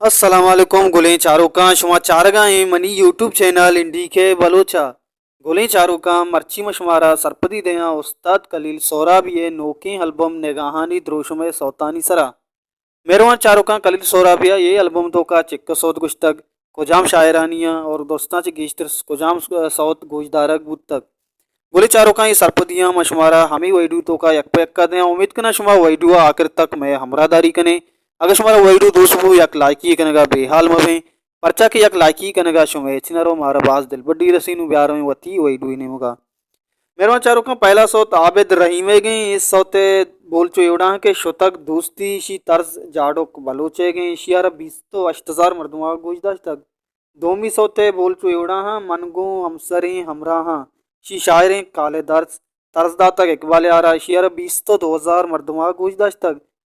السلام علیکم گلیں چاروکاں، شما چارگا ایں منی یوٹیوب چینل این ڈی کے بلوچ ءَ۔ گلیں چاروکاں، مرچی ما شمارا سرپدی دیاں استاد خلیل سہرابی ءِ نوکیں البم نگاہانی دروشم ءِ سوتانی سرا۔ مہروان چاروکاں، خلیل سہرابی ءَ اے البم توکا چک سوت گوشتگ، کجام شاعرانی ءَ اور درستاں چہ گیشتر کجام سوت گوشدارگ بوتگ؟ گلیں چاروکاں، اے سرپدیاں ما شمارا ہمے ویڈیو توکا یک پہ یکا دیاں۔ امید کناں شما ویڈیو ءَ آخر تک مئے ہمراہ داری کنے۔ اگر شمارا ویڈیو دوست بو، یک لائکی کنگا بے حال مبیں، پرچا کہ یک لائکی کنگا شمئے ہچ نہ رو، مارا باز دلبڈی رسی۔ نوں بیا رویں وتی ویڈیو ءِ نیمگا۔ مہروان چاروکاں، پہلا سوت عابد رحیم ءِ گیں، اے سوت ءِ بول چو ایوڑا ہاں کہ شتگ دوستی، اشی طرز جاڑوک بلوچ ءِ گیں، اشی ءَ را بیست و ہشت ہزار مردماں گوش داشتگ۔ دومی سوت ءِ بول چو ایوڑا ہاں، من گوں ہمسریں ہمراہاں، اشی شاعریں خالد ارس، طرز داتگ اقبال ءَ را، اشی ءَ را بیست و دو ہزار مردماں گوش داشتگ۔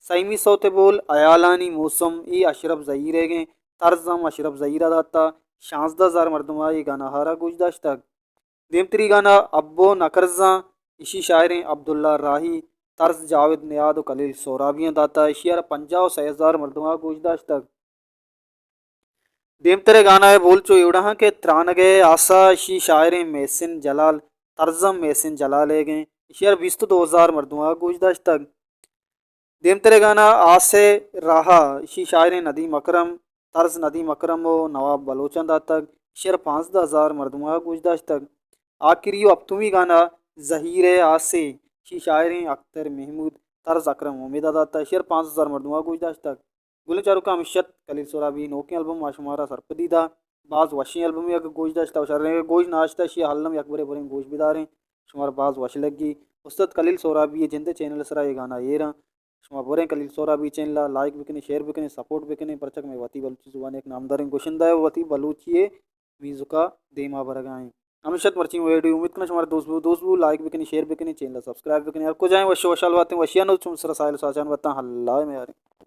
سیمی سوت ءِ بول ہیالانی موسم، اے اشرف زہیر ءِ گیں، طرز ہم اشرف زہیر ءَ داتا، شانزدہ ہزار مردماں اے گانا ءَ را گوش داشتگ۔ دیمتری گانا ابو نکرزاں، اشی شاعریں عبداللہ راہی، طرز جاوید نیاد و خلیل سہرابیاں داتا، اشی ءَ را پنجاہ و سئے ہزار مردماں گوش داشتگ۔ دیمترے گانا ءِ بول چو ایوڑا ہاں کہ ترانگ ءِ آسا، اشی شاعریں محسن جلال، طرز ہم محسن جلال ءِ گیں، اشی ءَ را بیست و دو ہزار مردماں گوش داشتگ۔ دیمترے گانا آس ءِ راہا، اشی شاعریں ندیم اکرم، طرز ندیم اکرم و نواب بلوچاں داتگ، اشی ءَ را پانزدہ ہزار مردماں گوش داشتگ۔ آخری و ہپتمی گانا زہیر ءِ آسے، اشی شاعریں اختر محمود، طرز اکرم امید ءَ داتگ، اشی ءَ را پانزدہ ہزار مردماں گوش داشتگ۔ گلیں چاروکاں، ہمیش ات خلیل سہرابی نوکیں البم ما شمارا سرپدی دا۔ باز وشیں البمے، اگر گوش داشتہ و شریں، اگر گوش ناشتہ، اشی الم یک برے بریں گوش بداریں، شمارا باز وش لگی۔ استاد خلیل سہرابی ءِ جند ءِ چینل ءِ سرا اے گانا ایراں۔ شما بریں خلیل سہرابی چینل ءَ لائک بکنیں، شیئر بکنیں، سپورٹ بکنیں، پرچا کہ مئے وتی بلوچی زبان ءِ یک نامداریں گشندہ ءَ وتی بلوچی ءِ میوزک ءَ دیما برگا ایں۔ ہمیش ات مرچی ویڈیو، امید کناں شمارا دوست بو، دوست بو، لائک بکنیں، شیئر بکنیں، چینل ءَ سبسکرائب بکنیں۔ ہر کجا ایں وش وشحال باتیں، وشیانی چم سرا ساہیل ساچان باتاں، اللہ ءِ میاریں۔